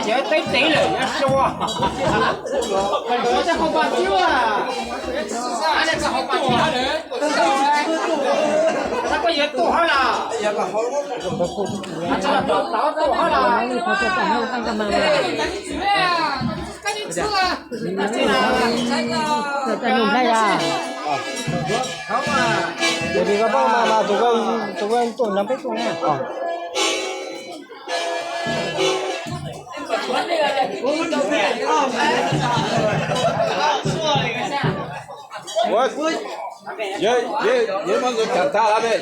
Yog teb tiv lawm yuav sua. Koj yuav tuaj hab los? Tau tuaj hab los? Tus koj tuaj mas, tus koj tuaj nrog peb tuaj na. Ua, yog, yog muab nkawd tham tag lawm ne.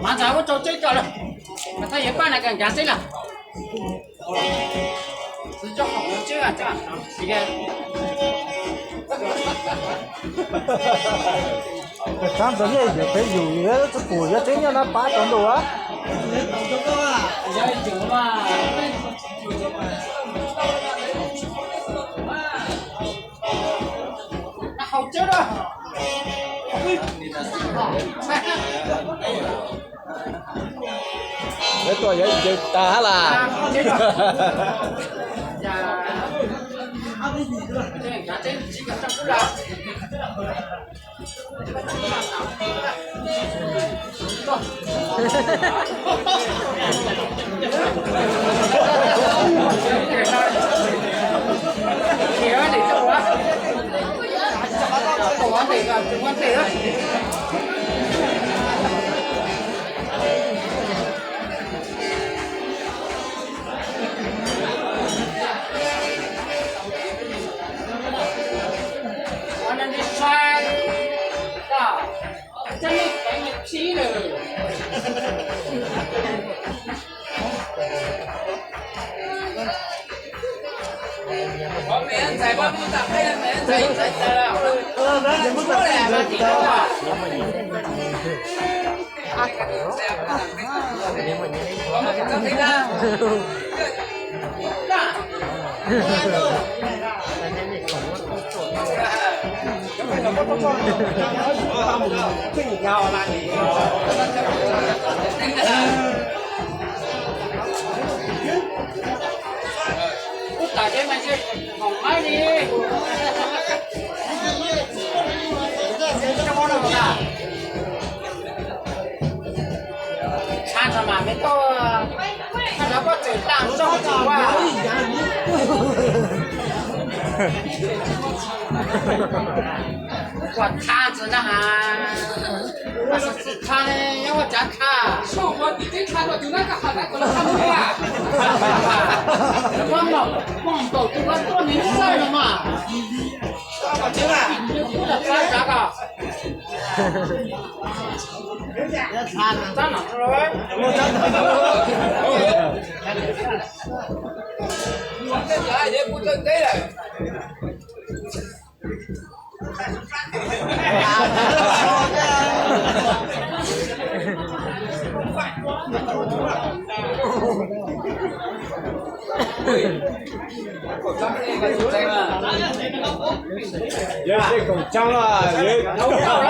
Mas ntxawm ua rau tseb co lawm, mas thaj yuav pab na kas ncav xwb na. Tsaab ntawd nej yuav peb yus yuav txuj pum yuav tseeb nyob na pab tau ntuj a. Lawv tuaj yuav ncaws tag hab las. Tshaj tso mas me tub, koj lawv koj tseem tag nrho tsis ua. Ua tshaj tso na has. Tshaj ne, nyob ua tsav tshaj. Muab npaum, muab npaum tus koj tuaj nws xawj no mas. Tshaj tso ko. Yog tej koom tshaj los yog.